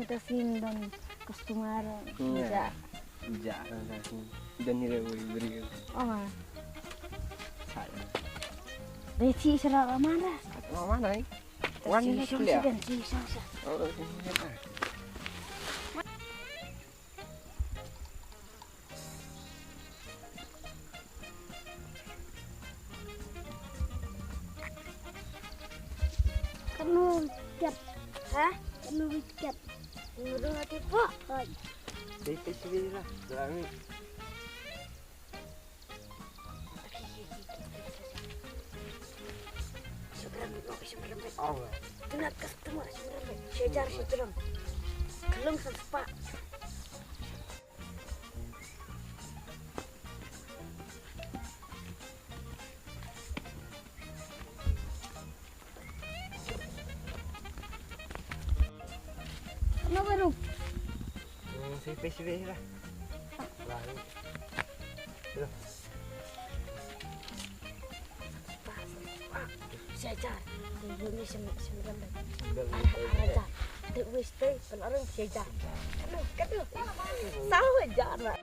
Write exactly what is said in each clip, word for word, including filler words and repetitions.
Ka sngi don customer. Hmm. Ja. Ja. Don ni re wei beri. Oh ma. Sa. Dei chi sera mana. Mana ai. Wan ni shong clear. Chi shong sa. Oh, oh, oh, oh. Kano kat? Ha? Kano kat? Ngurung ati po. Hoi. Dei pe sibila. Dami. Sumrem, sumrem. Oh. Tuna customer sumrem. Sejar sumrem. Kelung sesepak. Ano baru? Hmm, sipeh, sipeh lah. Lah, ni. Lah. Sejar. Ni, ni, sem-, sembilan belas. Sembilan belas. Ara, ara, ja. Dek wis dei, pelarung sejar. Aduh, aduh. Salah sejar, Mak.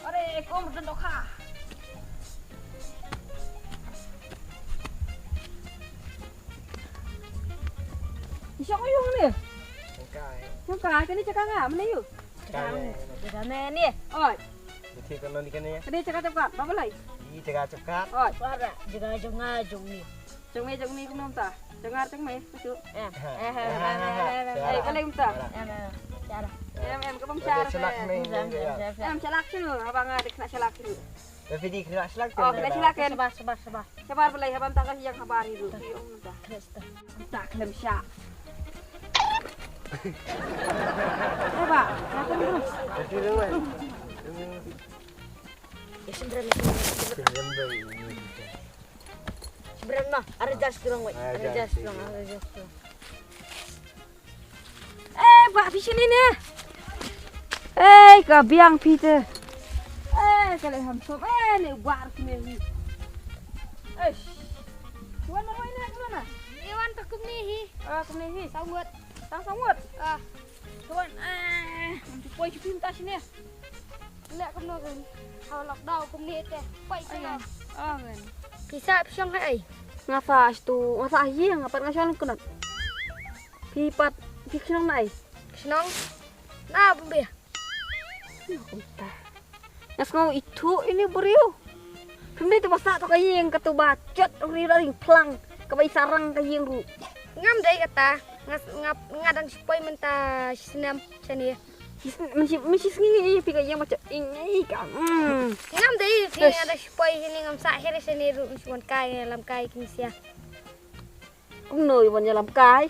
Are, kum, dendok ha. Shong aïu hangne? Shong kai. Shong kai, kane jaka nga, mane aïu? Jaka me. Jaka me ne. Oi. Bithi kono ni kane. Kane jaka jaka, ba balei? Ih, jaka jaka. Oi. Para, jaka jong nga jong ni. Jong me jong ni kumno mynta? Jong nga jong me, kutu. Em. Eh, eh, eh, eh, eh, eh, balei mynta? Em, em, cara. Em, em, ka bang cara. Shalak ne. Em, em, em, em. Em, shalak shu, haba nga dik na shalak shu. Ba phi dei khynnah shlak. Oh, khynnah shlak kan. Shabar, shabar, shabar. Shabar balei, haba mynta ka ïeng habar hi ruh. Ki ong mynta. Khynnah shlak. Mynta khlem shah. Eh, ba, na kan ruh. Ïa symbrem, ïa symbrem. Symbrem noh, ara jas ki long wei. Ara jas ki long, ara jas ki long. Eh, ba phi shane ne. Eh, ka biang phi te. Eh, ka leh ham som. Eh, ne bar kine hi. Eish. Wan marwei ne kumno na? Wan ta kumne hi. Ah, kumne hi. Saw ngut. Tang saw ngut. Ah. Wan, eh, poi shu phi mynta shane. Leh kumno kan. Ha lockdown kumne te. Poi shane. Ah, kan. Pisa phi shong ha ei? Nga sa stu, nga sa ïing, nga pat nga shong kumno. Phi pat, phi shnong na ei? Shnong na Bombay. Nga sngew ithuh ine u briew. Phim dei tu ba sah tu ka ïing katu ba chot u briew da ring phlang kaba i sarang ka ïing ruh. Ngam dei kata, nga, nga, nga dang shu poi mynta shi snem shane. Shi snem, mynshi, mynshi sngi phi ka ïing ba chot ine i ka. Mm. Ngam dei phi. Eish. Nga dang shu poi shane ngam sah hiri shane ruh, shu wan kai lam kai kin sia. Kumno i wan ïalam kai?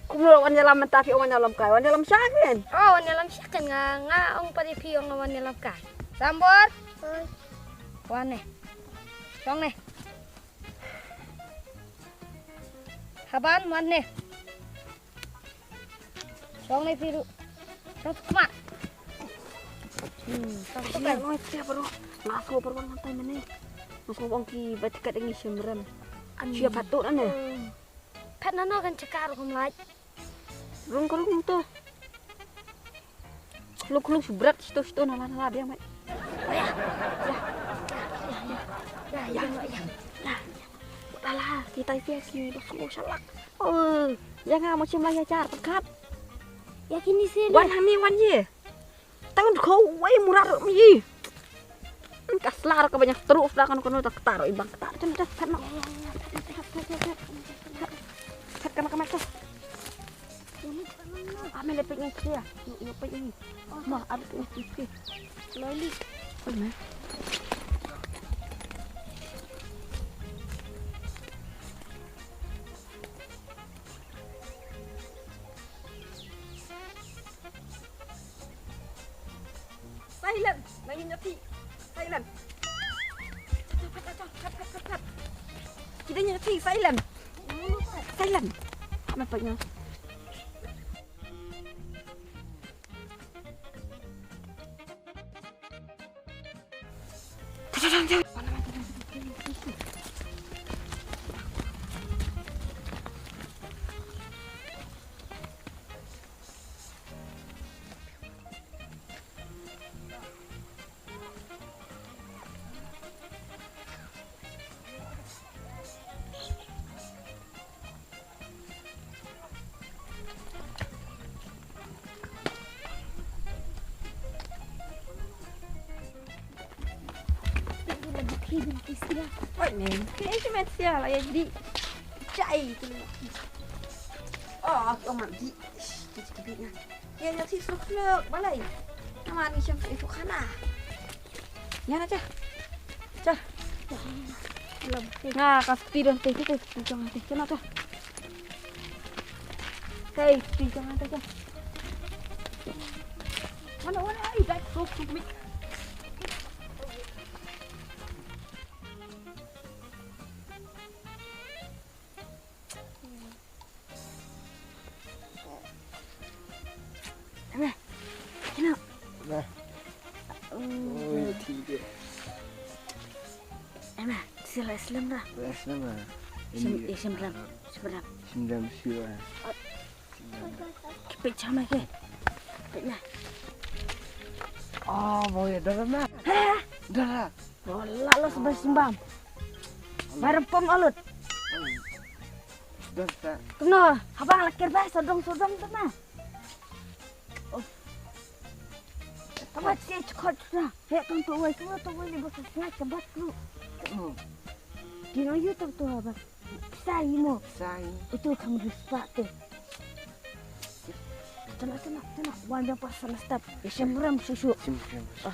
Kumno wan ïalam mynta phi wan ïalam kai? Wan ïalam sha ken? Oh, wan ïalam sha ken nga, nga ong pat ïa phi ong wan ïalam kai. Sambor. Wan ne. Shong ne. Haban wan ne. Shong ne phi ruh. Shong sukma. Hmm, shong sukma. Oi, tia baru. Nga sngew baru wan ngantai mane. Nga sngew ong ki ba tiket ngi shim rem. An. Sia phat tu nane. Hmm. Phat nano kan cakar kum lait. Rung ka rung tu. Khlu khlu shu bret shitu shitu nala nala biang mai. Ya. Ya. Ya. Ya. Ya. Dala kita sia ki ba sngew shalak. Oh, ïa nga mo shim la ïa jar pynkat. Ïa kini sini. Wan hangne wan ïe. Taun kho wei murar mi. Ka slar ka banyak teruk slar kan kono tak tar ibang tar. Chan chan chan. Chan chan chan. Chan kana kana chan. Ame le pek ngi sia. Yu yu pek ngi. Ma ar pek ngi sia. Loli. Ame. Silent, nang ïa thi. Silent. Kita ïa thi silent. Silent. Apa nya? Oi, men. Ke instrument sia la ya di. Chai tu. Oh, aku amat di. Kita kita na. Ya ya ti suk suk balai. Nama ni siapa itu kana? Ya na cha. Cha. Nga ka speed on te te te jong te te na cha. Hey, speed jong te cha. Mana mana ai dak suk suk mi. Emma, kino? Nah. Oi, tiga. Emma, sila Islam dah. Islam lah. Sim, eh, sim ram, sim ram. Sim ram sila. Kepit sama ke. Kepit na. Oh, mau ya, dah na. Hah? Dah. Wala la sbah simbam. Barang pom alut. Don ta. Kno, habang la ker bah sodong sodong tu na. Oh. Kamat ke chkot na. He tong tu wai tu tu wai ni bos sngai kabat tu. Kno. Dino yu tu tu habang. Sai mo. Sai. Itu kam respect tu. Tena tena tena. Wan dia pas sama step. Isim rem susu. Sim rem. Ah.